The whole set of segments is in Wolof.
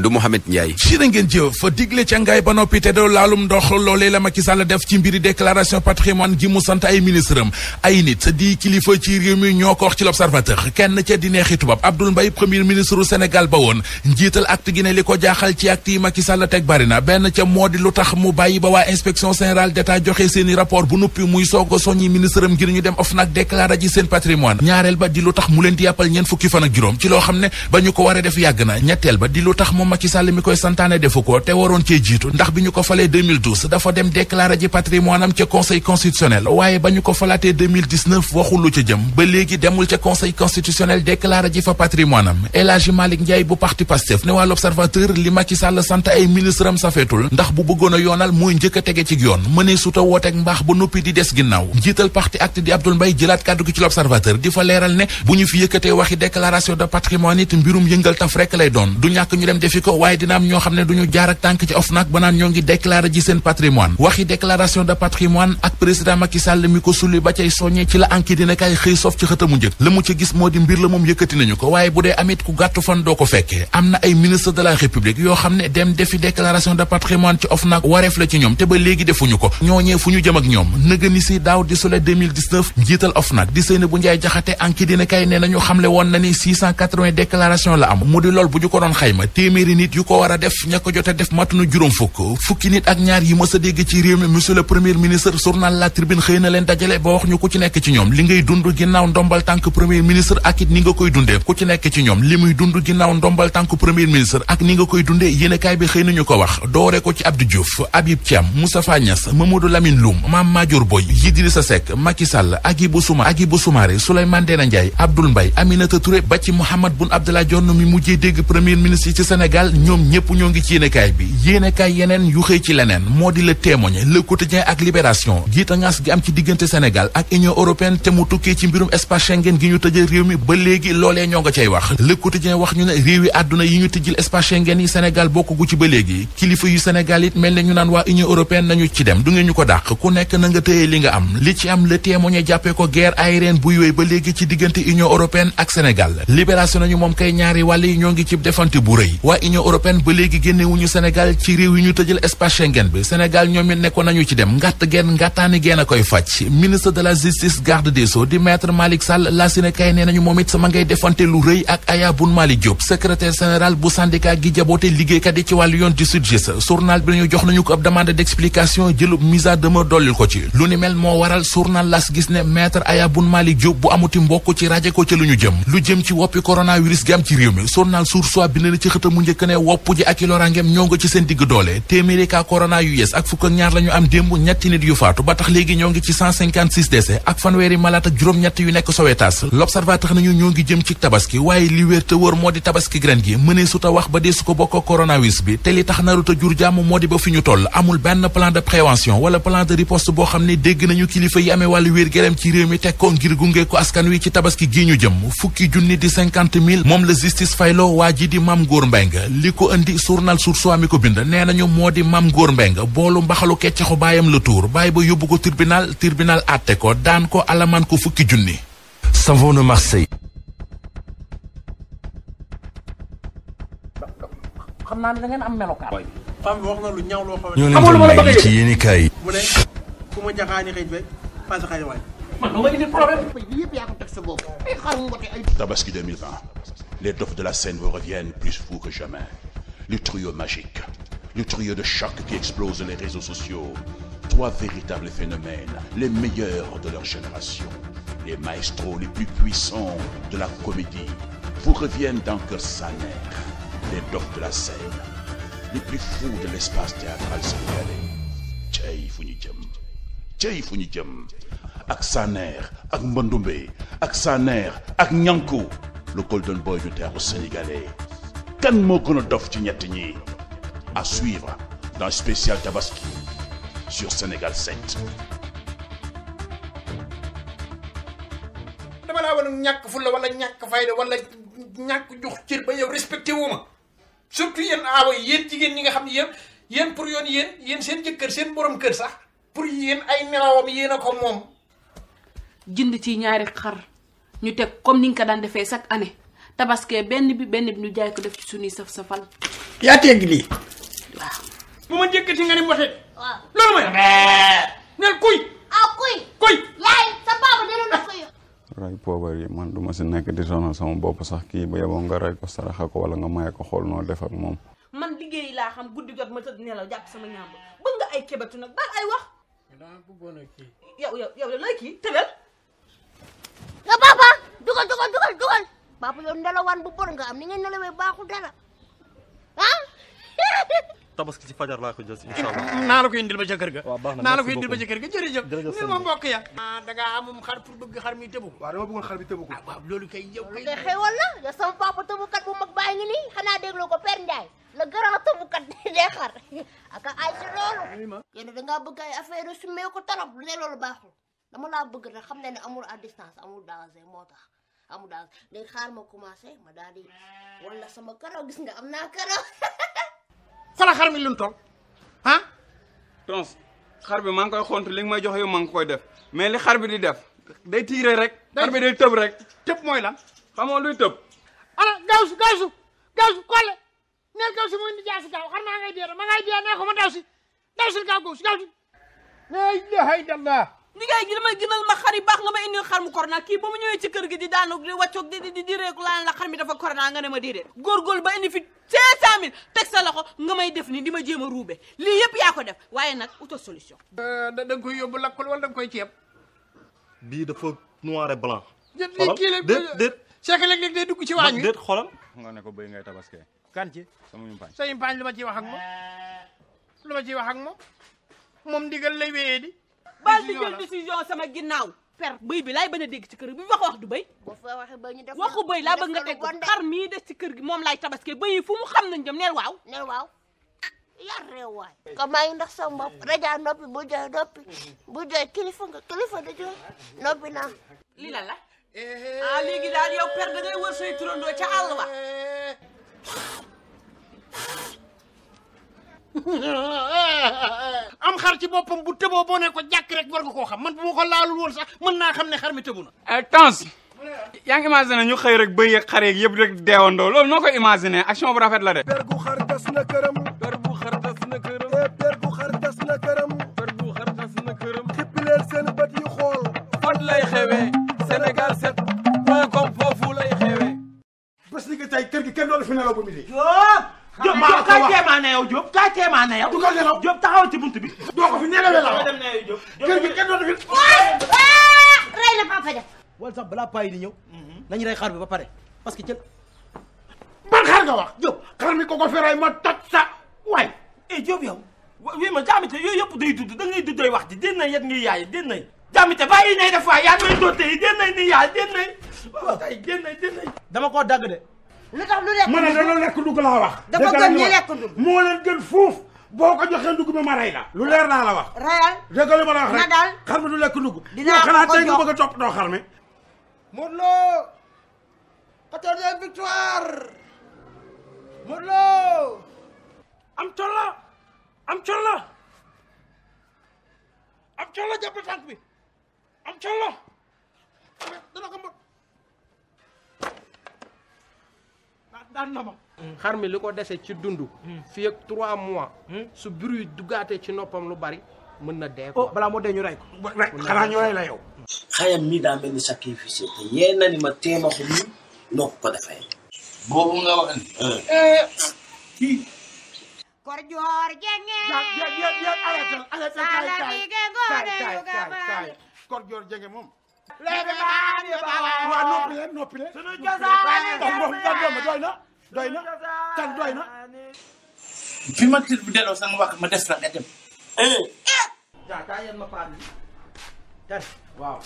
du Mohamed Ndiaye. ci na ngeen jëf fa digle ca ngaay ba noppi te doo laalum ndox loolee la Macky Sall def ci mbiri déclaration patrimoine gi mu sant ay ministre am ay nit di kilifa ci réew mi ñoo ko wax ci l'Observateur kenn ca di neexi tubaab Abdoul Mbaye premier ministre Sénégal ba woon njiital acte gi ne li ko jaaxal ci acte yi Macky Sall teg bari na benn ca moo di lu tax mu bàyyi ba waa inspection générale d'État joxe seeni rapport bu nuppi muy soog a soññi ministre am ngir ñu dem OFNAC déclaré ji seen patrimoine ñaareel ba di lu tax mu leen di yàppal ñeent fukki fan ak juróom ci loo xam ne ba ñu ko waree def yàgg na ñetteel ba di lu tax Macky Sall mi koy santaane defu ko te waroon cee jiitu ndax bi ñu ko falee 2012 dafa dem déclaré ji patrimoine am ca conseil constitutionnel waaye ba ñu ko falaatee 2019 waxul lu ca jëm ba léegi demul ca conseil constitutionnel déclaré ji fa patrimoine am El Hadji Malick Ndiaye bu parti Pastef ne waa l'Observateur li Macky Sall sant ay ministre am safeetul ndax bu bëggoon a yoonal mooy njëkk a tege ci yoon mënee suta wooteeg mbaax ba noppi di des ginnaaw njiital parti acte di Abdoul Mbaye jëlaat kàddu gi ci l'Observateur di fa leeral ne bu ñu fi yëkkatee waxi déclaration de patrimoine it mbirum yëngal taf rek lay doon du ñàkk ñu dem defi ko waaye dina am ñoo xam ne duñu jaar ak tànk ci OFNAC ba naan ñoo ngi déclaré ji seen patrimoine waxi déclaration de patrimoine ak président Macky Sall mi ko sulli ba cay soññee ci la enquête dina kay xëy sof ci xëtamu njëkk la mu ca gis moo di mbir la moom yëkkati nañu ko waaye bu dee amit ku gàttu fan doo ko fekkee am na ay ministre de la République yoo xam ne dem defi déclaration de patrimoine ci OFNAC wareef la ci ñoom te ba léegi defuñu ko ñooñee fu ñu jëm ak ñoom nëga ni si daaw di sule 2019 njiital OFNAC di Seynabou Ndiaye Jaxate enquête dina kay ne nañu xamle woon na ni 680 déclaration la am mu di lool bu ñu ko doon xayma téeméeri nit yu ko war a def ña ko jote def matunu juróom fukki nit ak ñaar yi mës a dégg ci réew mi monsieur le premier ministre journal La Tribune xëy na leen dajale ba wax ñu ku ci nekk ci ñoom li ngay dund ginnaaw ndombal tànk premier ministre ak it ni nga koy dundee ku ci nekk ci ñoom li muy dund ginnaaw ndombal tànk premier ministre ak ni nga koy dundee yéenekaay bi xëy nañu ko wax doore ko ci Abdou Diouf Habib Thiam Moustapha Niasse Mamadou Lamine Loum Mame Madior Boye Idrissa Seck Macky Sall Agibou Soumaré Souleymane Ndéné Ndiaye Abdoul Mbaye Aminata Touré ba ci Mahammed Boun Abdallah Dionne mi mujjee dégg premier ministre yi ci Sénégal ñoom ñépp ñoo ngi ci yéenekaay bi yéenekaay yeneen yu xëy ci leneen moo di Le Témoin Le Quotidien ak Libération giita ngaas gi am ci diggante Sénégal ak Union européenne te mu tukkee ci mbirum espace Schengen gi ñu tëjal réew mi ba léegi loolee ñoo nga cay wax Le Quotidien wax ñu ne réew yi àdduna yi ñu tëjal espace Schengen yi Sénégal bokkugu ci ba léegi kilifa yu Sénégal it mel ne ñu naan waa Union européenne nañu ci dem du ngeen ñu ko dàq ku nekk na nga tëyee li nga am li ci am Le Témoin jàppee ko guerre aérienne buy wéy ba léegi ci diggante Union européenne ak Sénégal Libération nañu moom kay ñaari wàll yi ñoo ngi ci defante bu rëy waa Union européenne ba léegi génnewuñu Sénégal ci réew yi ñu tëjal espace Schengen bi Sénégal ñoom it nekkoon nañu ci dem ngàttaani geen a koy fàcc ministre de la justice garde des sceaux di maître Malick Sall la si ne kay nee nañu moom it sama ngay defante lu rëy ak Aya Boun Malick Diop secrétaire général bu syndicat gi jaboote liggéeykat yi ci wàllu yoon di SYTJUST journal bi nañu jox nañu ko ab demande d'explication jëlub mise à demeure dollil ko ci lu ni mel moo waral journal las gis ne maître Aya Boun Malick Diop bu amuti mbokk ci rajo ko ci lu ñu jëm lu jëm ci woppi coronavirus gi am ci réew mi journal Source A bind na ci xëtam mu njëkk ne wopp ji ak i loraangeem ñoo nga ci seen digg doole téeméeri cas corona yu yees ak fukk ak ñaar la ñu am démb ñetti nit yu faatu ba tax léegi ñoo ngi ci 156 décès ak fanweeri malade ak juróom-ñett yu nekk Sowétas L'Observateur nañu ñoo ngi jëm ci tabaski waaye li wér te wër moo di tabaski ren gi mënee su ta wax ba dee su ko bokk coronavirus bi te li tax naruta jur jàmm moo di ba fi ñu toll amul benn plan de prévention wala plan de riposte boo xam ne dégg nañu kilifa yi amee wàllu wér gërëm ci réew mi teg ko ngir gunge ko askan wi ci tabaski gii ñu jëm fukki junni di 50 000 moom la justice fayloo waa ji di Mame Ngor Mbengue li ko indi journal Source A mi ko bind nee nañu moo di Mame Ngor Mbengue boolu mbaxalu keccaxu baayam la tuur bàyyi ba yóbbu ko tribunal àtte ko daan ko alamaan ko fukki junni. Savon de Marseille. xam naa ne da ngeen am melokaan. femme bi wax na lu ñaaw loo xam ñoo leen doon may ci yéen i kaay. mu ne ku ma jaxaani xëy fekk paase xëy waay. man dama indi problème. yëpp yaa ko teg sa bopp ay xaru ngote ay. Tabaski 2020, les dofs de la scène vous reviennent plus fous que jamais. Le trio magique, le trio de choc qui explose les réseaux sociaux. Trois véritables phénomènes, les meilleurs de leur génération. Les maestros les plus puissants de la comédie vous reviennent dans Kër Saner. Les dofs de la scène, les plus fous de l'espace théâtral sénégalais. Cey fu ñu jëm, cey fu ñu jëm. Ak Saner, ak Mbondoumbe, ak Saner, ak Ñanku, le golden boy du théâtre sénégalais. Kan moo gën a dof ci ñett ñi? À suivre dans spécial Tabaski sur Sénégal 7. dama laa wan ñàkk fulla wala ñàkk fayda wala ñàkk jox cër ba yow respecté wu ma surtout yéen aawa yéen jigéen ñi nga xam ne yéen pour yoon yéen seen jëkkër seen borom kër sax pour yéen ay nelawam yéen a ko moom. jënd ci ñaari xar ñu teg comme ni nga ko daan defee chaque année tabaskee benn bi ñu jaay ko def ci suñuy saf-safal. yaa tegg lii. waaw. bu ma jékkati nga ni mbote. waaw loolu mooy. neel kuy. ah kuy. kuy. yaay sa papa dina na ko yow. ray poobar yi man duma si nekk di sonal sama bopp sax kii ba yeboo nga ray ko saraxa ko wala nga maye ko xool noo def ak moom. man liggéey laa xam guddi jot ma tëdd nelaw jàpp sama ñaam bëgg nga ay kebetu nag baal ay wax. yow lay kii tëbel. sa papa dugal. papa yow nelawaan bu bon nga am ni nga nelawee baaxul dara ah. tabaski ci fajar laa ko jël inshallah. naa la ko indil ba ca kër ga. waaw baax na naa la ko indil ba ca kër ga jërëjëf. jërëjëf ni ma mbokk ya. da ngaa amum xar pour bëgg xar mi tëbu. waaw dama bëggoon xar bi tëbu ko. waaw loolu kay yow kay. loolu kay xewal la yow sama papa tëbukat bu mag baa ngi nii xanaa dégloo ko Père Ndiaye la grand tëbukat dee xar aka ay si loolu. yéen da ngaa bëgg ay affaire su mee ko torop lu ne loolu baaxul dama laa bëgg rek xam ne ne amul à distance amul danger moo tax amul danger léegi xaar ma commencé ma daal di wala sama karaw gis nga am naa karaw. fala xar mi lu mu toll ah. tons xar bi maa ngi koy xont li nga may jox yow maa ngi koy def mais li xar bi di def day tiire rek. xar bi day tëb rek. tëb mooy lan. xamoo luy tëb. ana gawsu Kole neel gawsu mu indi jaasi gaaw xar maa ngay dee ma ngay dee nee ko ma daw si gaaw gawsu. la ilaha illallah. liggéey gi dama gënal ma xar yi baax nga ma indi xar mu corona kii ba mu ñëwee ci kër gi di daanu di wàccoog di reeku laa la xar mi dafa corona nga ne ma déedéet góorgóorlu ba indi fi 500 000 teg sa loxo nga may def ni di ma jéem a ruube lii yëpp yaa ko def waaye nag auto solution. da nga koy yóbbu lakkul wala da nga koy ceeb. bii dafa noir et blanc. xoolal déet c'est que léeg-léeg day dugg ci waañ wi. déet xoolal. nga ne ko bëy ngay tabaskee. kan ci. sama yumpaañ. sa yumpaañ lu ma ciy wax ak moom. moom ndigal lay wéyee di. baal di jël décision sama ginnaaw. per bëy bi laay bañ a dégg ci kër gi bi wax du bëy. boo fa waxee bëy ñu def waxu bëy laa bëgg nga teg xar mii des ci kër gi moom laay tabaskee bëy yi fu mu xam nañ jëm neel waaw. neel waaw yar réew waay. comme maa ngi ndax sama bopp rajo noppi bu jooy kilifa da jooy noppi naa. lii lan la. léegi daal yow per da ngay wër say turandoo ca àll wa. am xar ci boppam bu tëboo boo ne ko jàkk rek war nga koo xam man bu ma ko laalul woon sax mën naa xam ne xar mi tëbu na. tons yaa ngi imaginer ñu xëy rek bëy ak xar yeeg yëpp rek deewandoo loolu noo koy imaginer action bu rafet la de. per gu xar tas na këram. xippi leen seen bët yi xool. fan lay xewee Sénégal 7.com foofu lay xewee. bés ni nga tey kër gi kenn doon fi nelaw ba midi. Diop kaay teemaane yow Diop kaay teemaane yow. du ko nelaw Diop taxawal ci buntu bi. doo ko fi nelawee la. dem na yow Diop. kër gi kenn doon fi. rey na papa ja. wala sax balaa paa yi di ñëw. nañu rey xar bi ba pare parce que jël. ban xar nga wax. Diop xar mi ko fi rey ma toj sa waay. Diop yow. wi ma jaamite yooyu yëpp day dudd da ngay duddoy wax ji den na yet ngi yaay den nay. jaamite bàyyi nay def waay yaa may doote yi den nay ni yaay den nay. waaw kay den nay. dama koo dagg de. lu tax lu lekk ma ne dana lekk dugg laa wax. dafa gën ñu lekk dugg. moo leen gën fuuf boo ko joxee dugg bi ma rey la. lu leer naa la wax. reyal. dégg nga li ma la wax rek. na daal xar mi du lekk dugg. dinaa ko xanaa tey nga jox. bëgg a topp doo xar mi. Modou Lo 14e victoire Modou Lo am colla jàpp tànk bi am colla dana ko mbot daan na ma xar mi li ko dese ci dund. fii ak 3 mois. su bruit duggaatee ci noppam lu bari mën na dee ko. balaa moo dee ñu rey ko xanaa ñu rey la yow. xayam mi daa mel ni sacrifice te yee na ni ma téema ko nii noo ko defee. boobu nga wax ni. kii. Kor joor jenge. kaay Kor joor jenge moom. léegi baa ngi baax. waaw noppi leen. sunu cosaan doy na kan doy na. fi ma tir bu delloo sax wax ma des la nga dem. kaa yéen ma paan bi kan waaw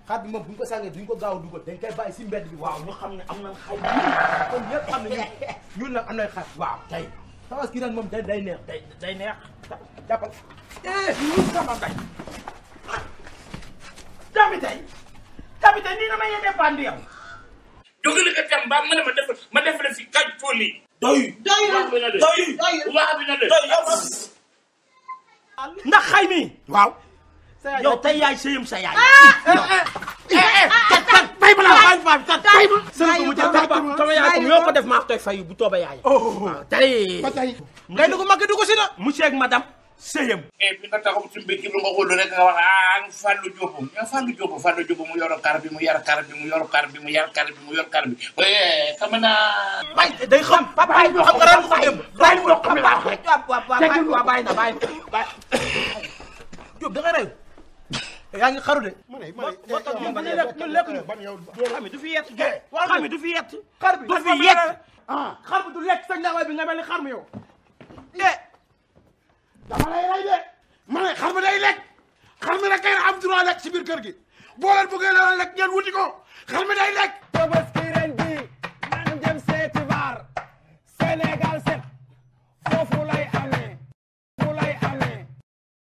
xar bi moom bu ñu ko sàngee duñ ko gaaw a dugal dañ koy bàyyi si mbedd bi waaw ñu xam ne am nañ xay kon yëpp xam ne ñun nag am nañ xar waaw tey tabaski ren moom day neex day neex jàppal sama day tamit tey nii nga may yedee paan bi yow jógale nga tam ba ma def la fi kaj tool yi. doy wax bi na de ndax xay mi waaw. yow tey yaay sëyam sa yaay. bàyyi ma la bàyyi ma sëñ ko mu jël sama yaay ko ñoo ko def maa koy fay bu tooba yaay waaw tey ba tey ngay dugg mag dugg si na monsieur ak madame sëyam bi nga taxaw ci mbir lu nga xool rek nga wax Fallou Diop ñoo Fallou Diop mu yor kar bi mu yar kar bi mu yor kar bi mu yar kar bi mu yor kar bi xam naa bay day xam papa xam nga ran ko dem bàyyi ma ko mi laa wax rek wa bàyyi na bàyyi Diop da nga rew yaa ngi xaru de ñu lekk ñu du fi yett xam du fi yett xar bi du fi yett xar bi du lekk sa ñaaway bi nga mel ni xar mi yow dama lay rey de ma ne xar mi day lekk xar mi rek kay am droit lekk si biir kër gi boo leen bëggee la lekk ngeen wuti ko xar mi day lekk Tabaski ren bi nañu dem seeti VAR Sénégal set